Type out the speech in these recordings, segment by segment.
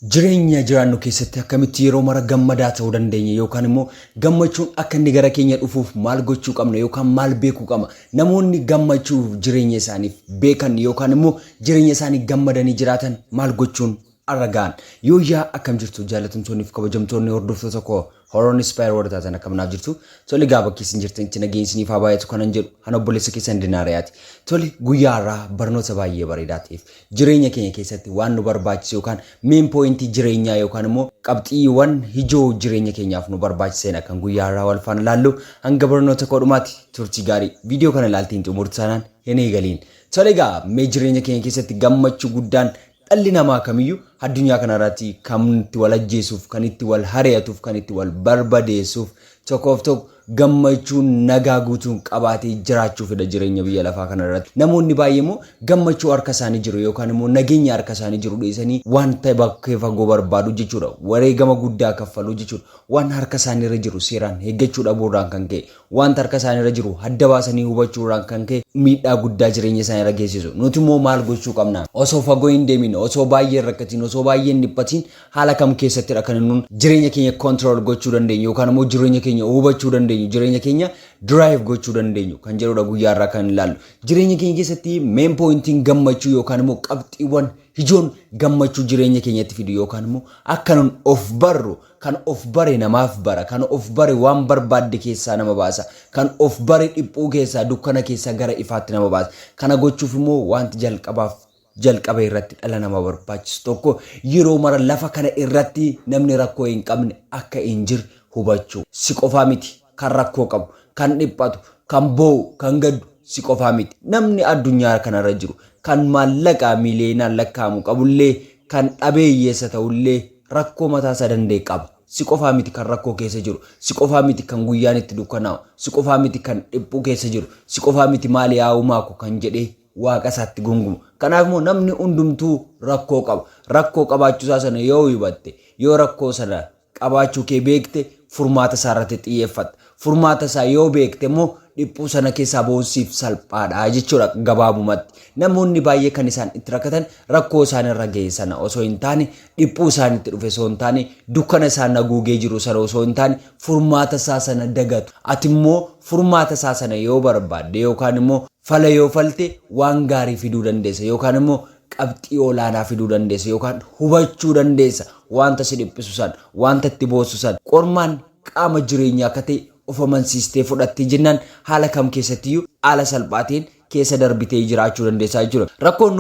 Jireenya jiraannu keessatti akkamitti yeroo mara gammadaa ta'uu dandeenya yookaan immoo gammachuun akka inni gara keenya dhufuuf maal gochuu qabna yookaan maal beekuu qabna? Namoonni gammachuu jireenya isaaniif beekan yookaan immoo jireenya isaanii gammadanii jiraatan maal gochuun arra ga'an? Yooyyaa, akkam jirtu jaalatamtoonni fi kabajamtoonni hordoftoota koo Horoon Inspire warra taatan, akkam naaf jirtu? Tole gaa, bakki isin jirtanitti nageenyi isiniif haa baay'atu kanan jedhu han obboleessa keessan Dinaariyaati. Tole, guyyaa har'aa barnoota baay'ee bareedaa ta'eef jireenya keenya keessatti waan nu barbaachisu yookaan main pointii jireenyaa yookaan immoo qabxiiwwan ijoo jireenya keenyaaf nu barbaachisanidha kan guyyaa har'aa wal faana laallu. Hanga barnoota koo dhumaatti turtii gaarii. Viidiyoo kana ilaaltiin xumurtu taanaan hin eegaliin. Tole egaa, mee jireenya keenya keessatti gammachuu guddaan dhalli namaa kamiyyuu addunyaa kanarratti kan itti wal ajjeesuuf, kan itti wal hari'atuuf, kan itti wal barbadeessuuf, tokkoof tokko gammachuu nagaa guutuun qabaatee jiraachuufidha jireenya biyya lafaa kanarratti. Namoonni baay'ee immoo gammachuu harka isaanii jiru yookaan immoo nageenya harka isaanii jiru dhiisanii wanta bakkee fagoo barbaadu jechuudha. Wareegama guddaa kaffalu jechuudha. Waan harka isaaniirra jiru seeraan eeggachuu dhabuurraan kan ka'e, wanta harka isaaniirra jiru adda baasanii hubachuurraan kan ka'e miidhaa guddaa jireenya isaaniirra geessisu. Nuti immoo maal gochuu qabna? Osoo fagoo hin deemin, osoo baay'ee hin rakkatiin, osoo baay'ee hin dhiphatiin, haala kam keessattidha kan nuun jireenya keenya control gochuu dandeenyu yookaan immoo jireenya keenya hubachuu dandeenyu, jireenya keenya drive gochuu dandeenyu kan jedhudha guyyaa irraa kan ilaallu. Jireenya keenya keessatti main pointiin gammachuu yookaan immoo qabxiiwwan ijoon gammachuu jireenya keenyatti fidu yookaan immoo akka nun of barru. Kan of bare namaaf bara, kan of bare waan barbaadde keessaa nama baasa, kan of bare dhiphuu keessaa, dukkana keessaa gara ifaatti nama baasa. Kana gochuuf immoo wanti jalqabaaf jalqaba irratti dhala nama barbaachisu tokko, yeroo mara lafa kana irratti namni rakkoo hin qabne akka hin jirre hubachuu. Si qofaa miti kan rakkoo qabu, kan dhiphatu, kan boo'u, kan gaddu si qofaa miti. Namni addunyaa kanarra jiru kan maallaqa miiliyoonaan lakkaa'amu qabullee, kan dhabee hiyyeessa ta'ullee rakkoo mataa isaa danda'e qaba. Si qofaa miti kan rakkoo keessa jiru. Si qofaa miti kan guyyaan itti dukkanaa'u. Si qofaa miti kan dhiphuu keessa jiru. Si qofaa miti maali yaa uumaa ko kan jedhee waaqa isaatti gungumu. Kanaaf immoo namni hundumtuu rakkoo qaba. Rakkoo qabaachuu isaa sana yoo hubatte, yoo rakkoo sana qabaachuu kee beekte, furmaata isaa irratti xiyyeeffatta. Furmaata isaa yoo beekte immoo dhiphuu sana keessaa ba'uun siif salphaadha jechuudha gabaabumatti. Namoonni baay'ee kan isaan itti rakkatan rakkoo isaan irra ga'e sana osoo hin taane, dhiphuu isaan itti dhufe osoo hin taane, dukkana isaan haguugee jiru sana osoo hin taane, furmaata isaa sana dagatu. Ati immoo furmaata isaa sana yoo barbaadde yookaan immoo fala yoo falte, waan gaarii fiduu dandeessa yookaan immoo qabxii olaanaa fiduu dandeessa yookaan hubachuu dandeessa. Wanta si dhiphisu san, wanta itti boossu san, qormaan qaama jireenyaa akka ta'e of amansiistee fudhattee jennaan, haala kam keessattiyyuu haala salphaateen keessa darbitee jiraachuu dandeessaa jechuudha. Rakkoon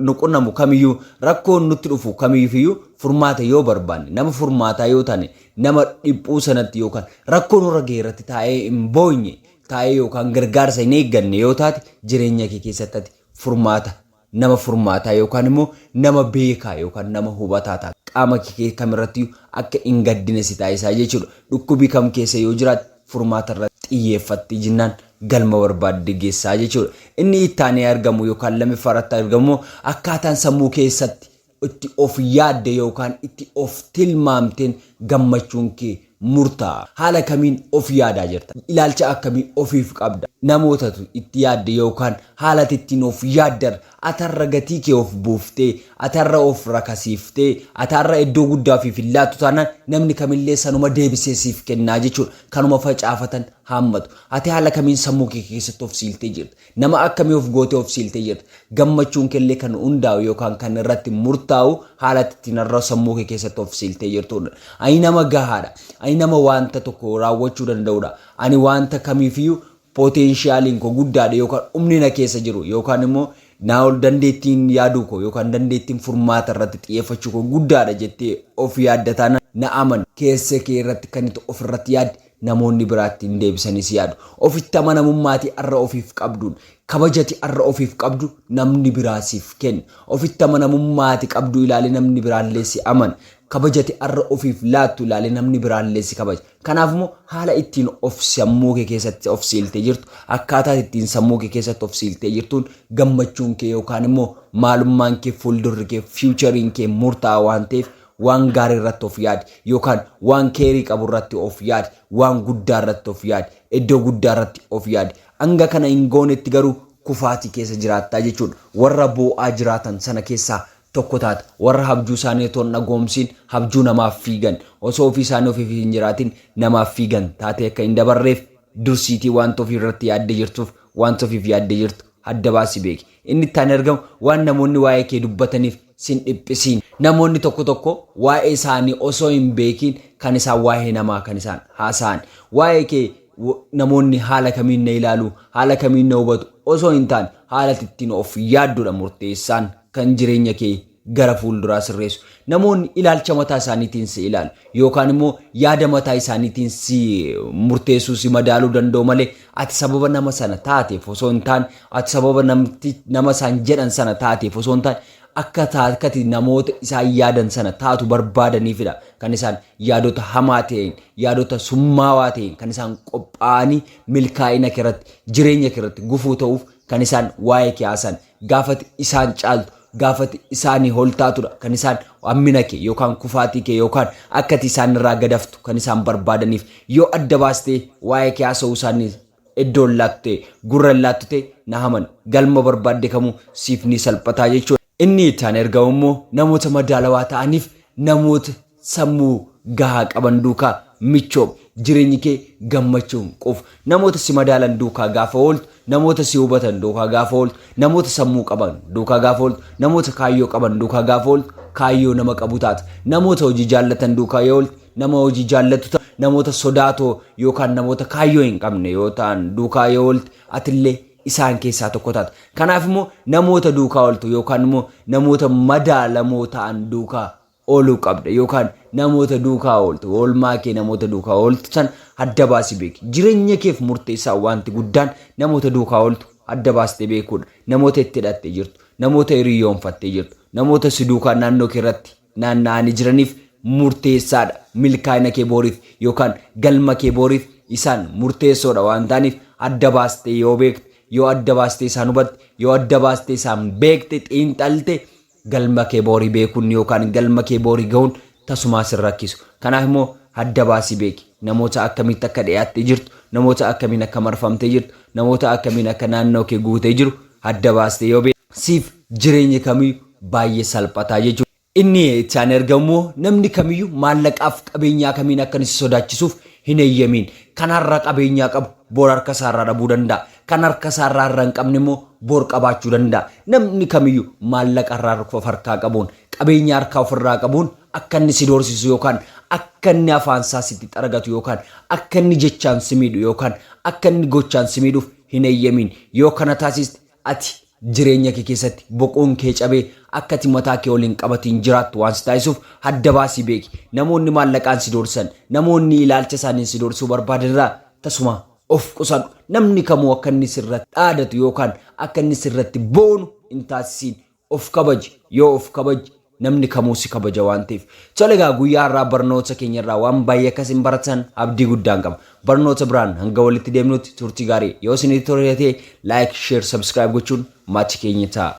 nu qunnamu kamiyyuu, rakkoon nutti dhufu kamiyyuu furmaata yoo barbaanne, nama furmaataa yoo taane, nama dhiphuu sanatti yookaan rakkoo nurra ga'e irratti taa'ee hin boonye, taa'ee yookaan gargaarsa hin eegganne yoo taate, jireenya kee keessatti ati furmaata, nama furmaataa yookaan immoo nama beekaa yookaan nama hubataa taata. Qaama kee kamirratti akka hin gaddine si taasisaa jechuudha. Dhukkubii kam keessa yoo jiraatte, furmaata irratti xiyyeeffatte jennaan galma barbaadde geessaa jechuudha. Inni itti aanee argamu yookaan lammaffaa irratti argamu, akkaataan sammuu keessatti itti of yaadde yookaan itti of tilmaamteen gammachuun kee murtaa'a. Haala kamiin of yaadaa jirta? Ilaalcha akkamii ofiif qabda? Namootatu itti yaadde yookaan haala ati ittiin of yaaddan, atarra gatii kee of buuftee, atarra of rakasiiftee, atarra iddoo guddaa ofiif hin laattu taanaan, namni kamillee sanuma deebisee siif kennaa jechuudha. Kanuma facaafatan haammatu. Ati haala kamiin sammuu kee keessatti of siiltee jirta? Nama akkamii of gootee of siiltee jirta? Gammachuun keellee kan hundaa'u yookaan kan irratti murtaa'u haala ittiin har'a sammuu kee keessatti of siiltee jirtudha. Ani nama gahaadha. Ani nama wanta tokko raawwachuu danda'udha. Ani wanta kamiifiyyuu potentialiin koo guddaadha yookaan humni na keessa jiru yookaan immoo naa ol dandeettiin yaaduu koo yookaan dandeettiin furmaata irratti xiyyeeffachuu koo guddaadha jettee of yaadda taanaan, na amani, keessa kee irratti kan itti of irratti yaadde namoonni biraatti hin deebisanii si yaadu. Ofitti amanamummaati har'a ofiif qabduun, kabajati har'a ofiif qabdu namni biraa siif kenna. Ofitti amanamummaati qabdu ilaalee namni biraallee si amana. Kabajati har'a ofiif laattu ilaalee namni biraallee si kabaja. Kanaaf immoo haala ittiin of sammuu kee keessatti of siiltee jirtu, akkaataa ittiin sammuu kee keessatti of siiltee jirtuun gammachuun kee yookaan immoo maalummaan kee, fuuldurri kee, futureiin kee murtaa'aa waan ta'eef, waan gaarii irratti of yaadi yookaan waan keerii qabu irratti of yaadi, waan guddaa irratti of yaadi, iddoo guddaa irratti of yaadi. Hanga kana hin goonetti garuu kufaatii keessa jiraattaa jechuudha. Warra boo'aa jiraatan sana keessaa tokko taata. Warra habjuu isaanii otoo hin dhagoomsiin habjuu namaaf fiigan, osoo ofii isaanii ofiif hin jiraatin namaaf fiigan taatee akka hin dabarreef dursiitii wanta ofii irratti yaaddee jirtuuf wanta ofiif yaaddee jirtu adda baasii beeki. Inni itti aanee argamu waan namoonni waa'ee kee dubbataniif sin dhiphisiin. Namoonni tokko tokko waa'ee isaanii osoo hin beekiin kan isaan waa'ee namaa kan isaan haasa'an. Waa'ee kee namoonni haala kamiin na ilaalu, haala kamiin na hubatu osoo hin taane haala ittiin of yaaddudha murteessaan kan jireenya kee gara fuulduraa sirreessu. Namoonni ilaalcha mataa isaaniitiin si ilaalu yookaan immoo yaada mataa isaaniitiin si murteessuu si madaaluu danda'u malee ati sababa nama sana taateef osoo hin taane, ati sababa nama isaan jedhan sana taateef osoo hin taane, akka akkati namoota isaan yaadan sana taatu barbaadaniifidha kan isaan yaadota hamaa ta'een, yaadota summaawaa ta'een kan isaan qophaa'anii milkaa'ina kee irratti, jireenya kee irratti gufuu ta'uuf kan isaan waa'ee kee haasan. Gaafati isaan caaltu, gaafati isaanii ol taatudha kan isaan hammina kee yookaan kufaatii kee yookaan akkati isaan irraa gadaftu kan isaan barbaadaniif. Yoo adda baastee waa'ee kee haasa'uu isaanii iddoon laattu ta'e, gurra laattu ta'e, na haman, galma barbaadde kamuu siif ni salphataa jechuudha. Inni itti aanee argamu immoo namoota madaalawaa ta'aniif namoota sammuu gahaa qaban duukaa michoom. Jireenyi kee gammachuun quufu. Namoota si madaalan duukaa gaafa ooltu, namoota si hubatan duukaa gaafa ooltu, namoota sammuu qaban duukaa gaafa ooltu, namoota kaayyoo qaban duukaa gaafa ooltu, kaayyoo nama qabu taata. Namoota hojii jaallatan duukaa yoo ooltu, nama hojii jaallatu taata. Namoota sodaatoo yookaan namoota kaayyoo hin qabne yoo ta'an duukaa yoo oolte, atillee isaan keessaa tokko taata. Kanaaf immoo namoota duukaa ooltu yookaan immoo namoota madaalamoo ta'an duukaa ooluu qabda yookaan namoota duukaa ooltu, oolmaa kee namoota duukaa ooltu san adda baasii beeki. Jireenya keef murteessaa wanti guddaan namoota duukaa ooltu adda baastee beekuudha. Namoota itti hidhattee jirtu, namoota hiriyoonfattee jirtu, namoota si duukaa naannoo kee irratti naanna'anii jiraniif murteessaadha. Milkaa'ina kee booriif yookaan galma kee booriif isaan murteessoodha waan ta'aniif adda baastee yoo beekte, yoo adda baastee isaan hubatte, yoo adda baastee isaan beekte, xiinxalte, galma kee boorii beekuun yookaan galma kee boorii gahuun tasumaa sin rakkisu. Kanaaf immoo adda baasii beeki. Namoota akkamitti akka dhiyaattee jirtu, namoota akkamiin akka marfamtee jirtu, namoota akkamiin akka naannoo kee guutee jiru adda baastee yoo beekte, siif jireenyi kamiyyuu baay'ee salphataa jechuudha. Inni itti aanee argamu immoo namni kamiyyuu maallaqaaf qabeenyaa kamiin akka inni si sodaachisuuf hin eeyyamiin. Kan har'a qabeenyaa qabu bor harka isaarraa dhabuu danda'a. Kan harka isaarraa har'a hin qabne immoo bor qabaachuu danda'a. Namni kamiyyuu maallaqa har'a of harkaa qabuun, qabeenya harkaa ofirraa qabuun akka inni si doorsisu yookaan akka inni afaan isaa sitti xaragatu yookaan akka inni jechaan si miidhu yookaan akka inni gochaan si miidhuuf hin eeyyamiin. Yoo kana taasiste, ati jireenya kee keessatti boquun kee cabee akka ati mataa kee waliin qabatiin jiraattu waan si taasisuuf adda baasii beeki. Namoonni maallaqaan si doorsisan, namoonni ilaalcha isaaniin si doorsisuu barbaadan irraa tasuma of qusadhu. Namni kamuu akka inni sirratti dhaadatu yookaan akka inni sirratti boonu hin taasisiin. Of kabaji. Yoo of kabaji, namni kamuu si kabaja waan ta'eef. Tole egaa, guyyaa har'aa barnoota keenya irraa waan baay'ee akkasiin baratan abdii guddaan qaba. Barnoota biraan hanga walitti deemnutti turtii gaarii. Yoo isinitti tole ta'e, like, share, subscribe gochuun maatii keenya ta'a.